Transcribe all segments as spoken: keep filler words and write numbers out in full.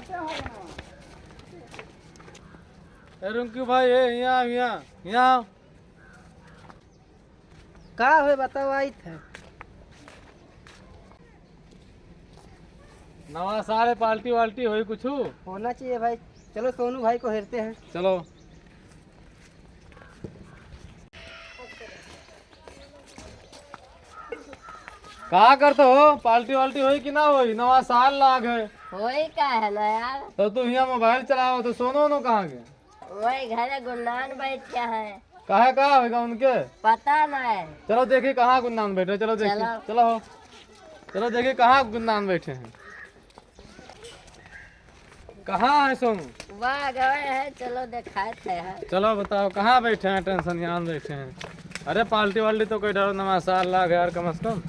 ए रिंकू भाई, ए, हियाँ, हियाँ, हियाँ। का होय बताओ, आइत है। नवा साल है, पार्टी वार्टी होई कुछ? होना चाहिए भाई। चलो सोनू भाई को हेरते हैं। चलो। का करत हो? पार्टी वार्टी होई कि ना होई? नवा साल लाग है। होई का है ना यार? तो तू हियाँ मोबाइल चलाओ, तो सोनू वोनू कहाँ के? वही घरे गुन्नान बैठ के है। काहे, का होइगा उनके? पता नहीं। चलो देखी कहाँ गुन्नान बैठे, चलो देखी। चलो। चलो हो। चलो देखी कहाँ गुन्नान बैठे हैं। कहाँ है सोनू? वह गए है, चलो देखाए थे है। चलो बताओ कहाँ बैठे हैं, टेंशन यहाँ बैठे हैं। अरे पार्टी वार्टी तो कोई डरो, नवा साल लाग है यार कम से कम।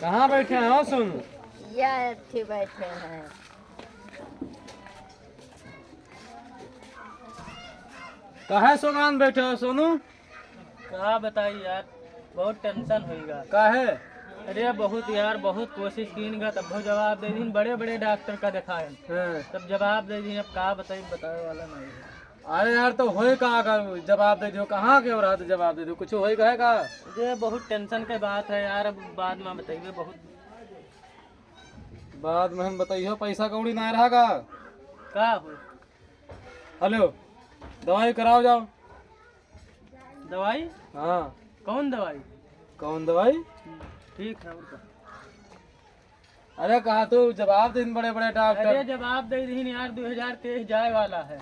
कहाँ बैठे हैं हो सोनू? यह एठी बैठे हैं। काहे सोगान बैठे हो सोनू? का बताई यार, बहुत टेंशन होइगा। काहे? अरे बहुत यार, बहुत कोशिश कीन गा, तब जवाब दे दीन, बड़े बड़े डॉक्टर का देखाएन, हाँ। तब जवाब दे दीन। अब का बताई, बतावे वाला नहीं है। अरे यार, तो होए का अगर जवाब दे दियो, कहाँ के रहा तो जवाब दे दियो, कुछ होए का है का? अरे बहुत टेंशन के बात है यार, अब बाद में बताइए। बहुत बाद में हम बताइयो, पैसा कौड़ी ना रहा का? का हो? हेलो, दवाई कराओ जाओ। दवाई? हाँ। कौन दवाई? कौन दवाई? ठीक है, और का? अरे कहा तू जवाब दे दीन बड़े बड़े डॉक्टर। अरे जवाब दे दीन यार, दो हज़ार तेईस जाए वाला है।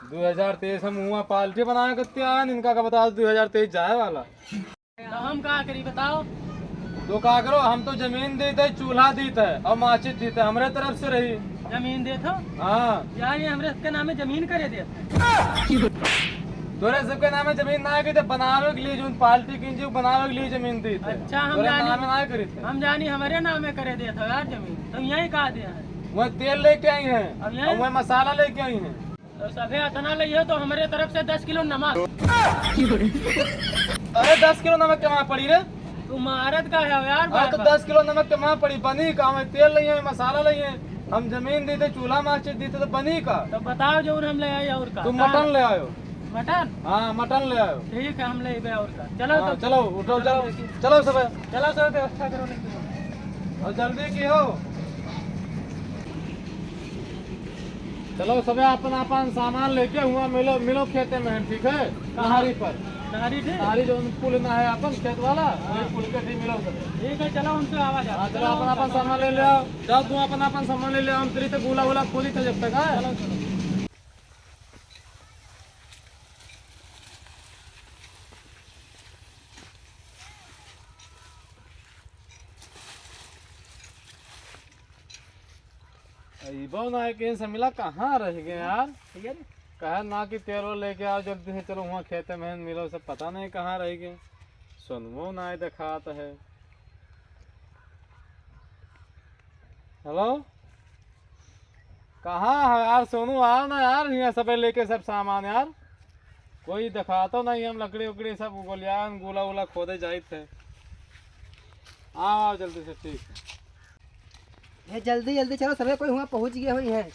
दो हज़ार तेईस हम हुआ पार्टी बनाए करते हैं, इनका का बता दो हज़ार तेईस जाए वाला। तो हम का करी बताओ? तो का करो, हम तो जमीन देत है, चूल्हा देत है और माचिस देत है, हमरे तरफ से रही। जमीन देत हो? हाँ। यार ये हमरे सबके नामे जमीन करे देत है। तोरे सबके नामे जमीन ना है कि तो बनावे के लिए जो पार्टी की जो बनावे के लिए जमीन देत है। अच्छा, हम तोरे जानी, नामे ना करी थे। हम जानी हमरे नामे करे देत हो यार जमीन। तो यही कहा दे है। वह तेल लेके आई हैं अब यहाँ और वह मसाला लेके आई हैं। तो सभे अतना लइहो तो हमरे तरफ से दस किलो नमक। अरे दस किलो नमक कहाँ पड़ी रे? तू मारत का है यार अरे बार तो बार? दस किलो नमक कहाँ पड़ी? बनी का? हम तेल लइहे, मसाला लइहे, हम जमीन देत है, चूल्हा माचिस देत है, तो बनी का? तो बताओ जो हम ले आए और का? तू का? मटन ले आयो। मटन? हाँ, मटन ले आयो। ठीक है, हम ले आए और का। चलो हाँ, तो। चलो, उठो, चलो, चलो। चलो सब। चलो सब व्यवस्था करो, नहीं तो। और जल्दी की हो। चलो सबे अपन अपन सामान लेके हुआ मिलो, मिलो खेते में, ठीक है? कहाँ? नहरी पर। नहरी थे? नहरी जो पुल ना है अपन खेत वाला, हाँ। वही पुल के ठीक मिलो सबे। ठीक है, चलो उनसे आवाज आ। हाँ, चलो अपन अपन सामान ले ले आओ। जाओ तुम अपन अपन सामान ले ले आओ, हम तेरी से गोला वोला खोली थे जब तक, हाँ? चलो, चलो। अइबो ना है, कहीं से मिला, कहाँ रह गए यार? ठीक है। कहे ना कि तेल वेल लेके आओ जल्दी से, चलो वहाँ खेते में मिलो, सब पता नहीं कहाँ रह गए। सोनवो ना है, देखात है। हेलो, कहाँ है यार सोनू? आओ ना यार, यहाँ सबे लेके सब सामान यार। कोई देखातो नहीं, हम लकड़ी उकड़ी सब गोलियान, गोला वोला खोदे जाइत है। आओ, आओ जल्दी से, ठीक है। ये जल्दी जल्दी चलो, सबे कोई हुआ पहुँच गए हुई हैं।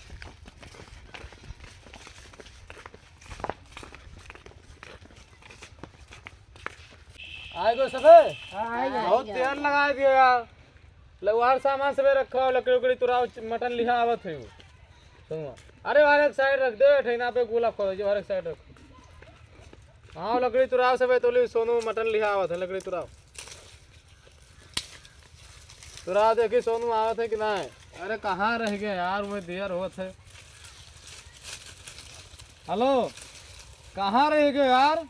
आए गो सबे? हाँ, आए गो। बहुत तेल लगा दियो यार। लगवार सामान सबे रखो, लकड़ी उकड़ी तुराओ, मटन लिहा आवत है वो। सुनो। अरे, हर एक साइड रख दे, ठेना पे गोला खोदो, जो हर एक साइड रखो। हाँ, लकड़ी तुराओ सबे, तोली सोनू मटन लिहा आवत है, लकड़ी तुराओ। तुराओ देखी सोनू आवत है कि ना। अरे, कहाँ रह गए यार, वो देर होत है। हेलो, कहाँ रह गए यार?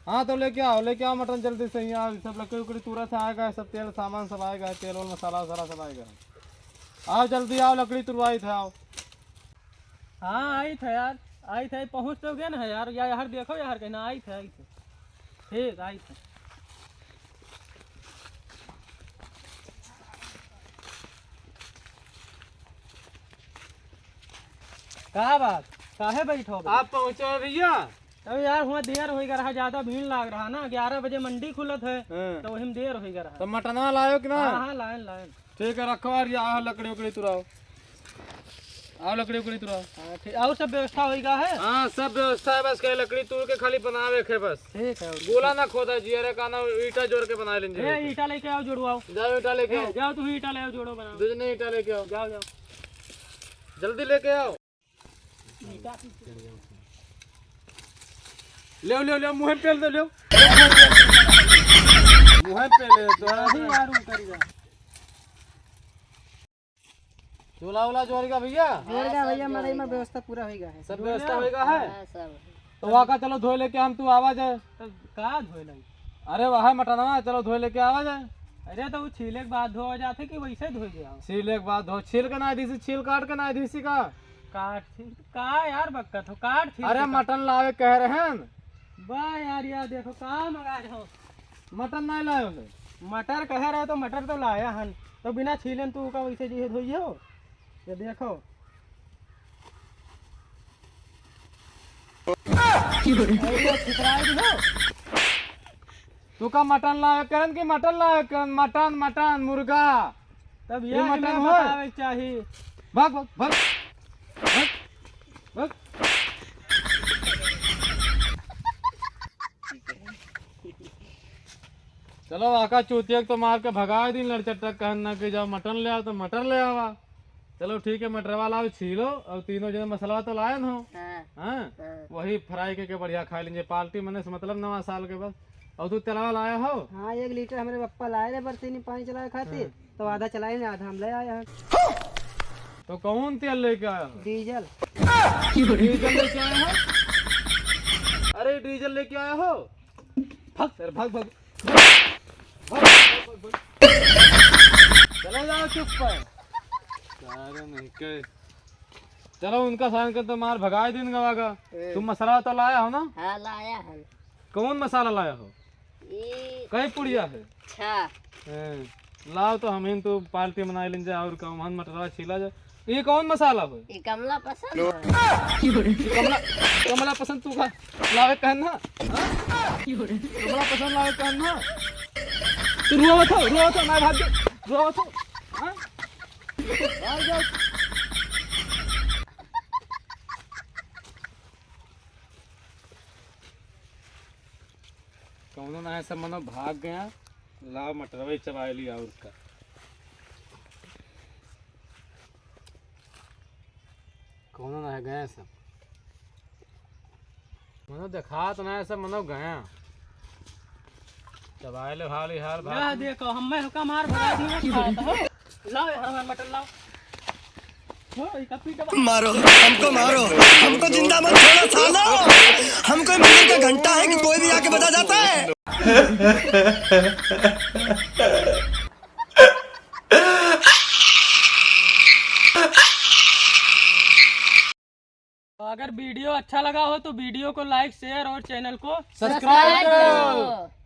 हाँ, तो लेके आओ, लेके आओ मटन जल्दी से यहाँ। सब लकड़ी उकड़ी तुरत आएगा, सब तेल सामान सब आएगा, तेल वेल मसाला वसाला सब आएगा। आओ जल्दी आओ, लकड़ी तुरवाई थे, आओ। हाँ, आई थे यार, आई थे, पहुँच तो गए ना यार। या यार देखो यार, कहीं ना आई थे, आई थे। ठीक, आई थे। का बात? काहे बैठो बे? आप पहुँचो भैया? तब यार, हुआँ देर होइगा रहा, ज्यादा भीड़ लाग रहा ना, ग्यारह बजे मंडी खुलत है, हाँ। तो वही में देर होइगा रहा। तो मटनवा लायो कि ना? हाँ, हाँ, लायन, लायन। ठीक है, रखो यार, या लकड़ी उकड़ी तुराओ। आओ, लकड़ी उकड़ी तुराओ। हाँ, ठीक। और सब व्यवस्था होइगा है? हाँ, सब व्यवस्था है, बस कहे लकड़ी तूर के खाली बनावे के है बस। ठीक है, और गोला ना खोदा जी, अरे का ना, ईटा जोड़ के बना लेंगे। ए, ईटा लेके आओ, जोड़वाओ। जाओ, ईटा लेके ए, आओ। जाओ, तुम ईटा ले आओ, जोड़ो, बनाओ। दो जने ईटा लेके आओ। जाओ, जाओ। जल्दी लेके आओ। ले, ले, ले, मुँह पे ले, ले। मुँह पे ले, तो नहीं यार, उतर जा। चूल्हा उला जोर गया भैया? जोर गया भैया, मड़ई में व्यवस्था पूरा होइगा है। सब व्यवस्था होइगा है? हाँ, सब। तो वहाँ का चलो धोए लेके हम, तू आवा जाए। तो का धोए लाई? अरे वहाँ मटनवा, चलो धोए लेके आवा जाए। अरे तो वो छीले के बाद धोआ जाते कि वैसे धोए गया? छीले के बाद धो, छील के ना दीसी, छील काट के ना दीसी का? काट छील का यार बक्कत हो, काट छील अरे के का? मटन लावे कह रहे हैं। वाह यार, यार देखो का मंगा रहे हो। मटन नहीं लाए हो? मटर कह रहे तो मटर तो लाया हन, तो बिना छीलन तू का वैसे जी धोई हो? ये देखो। अरे, छितराए भी हो। तू का मटन लावे करन कि मटन लावे करन? मटन, मटन, मुर्गा। तब ये ये मटन मटन होय? बतावे के चाही। भाग, भाग, भाग। भाग, भाग। चलो, आका चूतिया के तो मार के भगाए दिन, लड़चट्टा कहन ना कि जाओ मटन ले आओ, तो मटन ले आवा। चलो ठीक है, मटरवा लाओ, छीलो, और तीनों जने मसाला तो लायन हो। हाँ। हाँ? हाँ। वही फ्राई करके बढ़िया खा लीजिए, पार्टी मने से मतलब नवा साल के बस। और तू तेलवा लाया हो? हाँ, एक लीटर हमरे पप्पा लाए रहे बरसीनी पानी चलावे खातिर, हाँ। तो आधा चलाए ने, आधा हम ले आए हैं। तो कौन तेल लेके आया हो? डीजल। डीजल लेके आया हो? अरे, डीजल लेके आया हो? भाग सर, भाग, भाग। भाग, भाग, भाग, भाग। चला जाओ चुप पर। सारे नहीं के। चलो, उनका साइन कर तो मार भगाए दिन गवा का। ए। तुम मसाला तो लाया हो ना? हाँ, लाया है। कौन मसाला लाया हो? ई कई पुड़िया है? छा। ए, लाओ तो हम ही तो पार्टी मनाई लें जा और कम हम मटरवा छीला जा। ये कौन मसाला हो? ई कमला पसंद हो। ये कमला, कमला पसंद तू खा, लावे कहन ना? हाँ? कमला पसंद लावे कहन ना? तू रुआ मत हो, रुआ मत हो, मैं भाग जा, रुआ मत हो। हाँ? भाग जाओ। कौनो ना है, सब मनो भाग गया। लाओ मटरवे चबाए लिया और का। कौनो ना है, गया सब। मनो देखात ना है, सब मनो गया। चबाए ले हाल ही हाल भाग। देखो, हम मैं हुक्का मार भगा दिए, खात हो। लाओ यार, हमार मटन लाओ। हो, ई का पीट बा- मारो, हमको मारो, हमको जिंदा मत छोड़ो सालो। हम कोई मंदिर का घंटा है कि कोई भी आके बजा जाता है? तो अगर वीडियो अच्छा लगा हो तो वीडियो को लाइक, शेयर और चैनल को सब्सक्राइब करो।